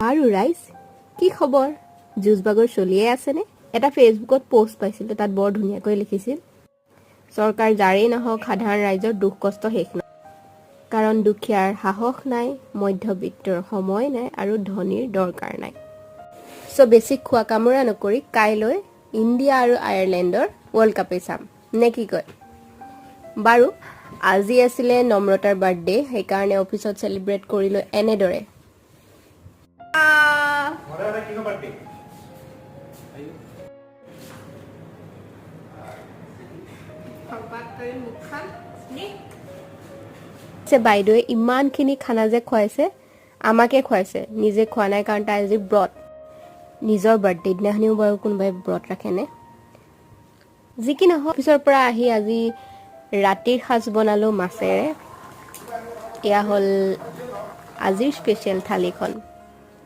আৰু ৰাইজ, কি খবৰ? যুঁজ বাগৰ চলিয়ে আছেনে? এটা ফেচবুকত পষ্ট পাইছিলোঁ, তাত বৰ ধুনীয়াকৈ লিখিছিল, চৰকাৰ যাৰেই নহওক, সাধাৰণ ৰাইজৰ দুখ কষ্ট শেষ নহয়, কাৰণ দুখীয়াৰ সাহস নাই, মধ্যবিত্তৰ সময় নাই আৰু ধনীৰ দৰকাৰ নাই। চ' বেছি খোৱা কামোৰা নকৰি কাইলৈ ইণ্ডিয়া আৰু আয়াৰলেণ্ডৰ ৱৰ্ল্ড কাপেই চাম নে কি কয়? বাৰু, আজি আছিলে নম্ৰতাৰ বাৰ্থডে, সেইকাৰণে অফিচত চেলিব্ৰেট কৰিলোঁ এনেদৰে। সদায় সদায় কিহৰ বাৰ্থডে? বাইদেৱে ইমানখিনি খানা যে খুৱাইছে, আমাকে খুৱাইছে, নিজে খোৱা নাই, কাৰণ তাই আজি ব্ৰত। নিজৰ বাৰ্থডে দিনাখনিও বাৰু কোনোবাই ব্ৰত ৰাখেনে? যি কি নহওক, অফিচৰ পৰা আহি আজি ৰাতিৰ সাজ বনালোঁ মাছেৰে। এয়া হ'ল আজিৰ স্পেচিয়েল থালিখন।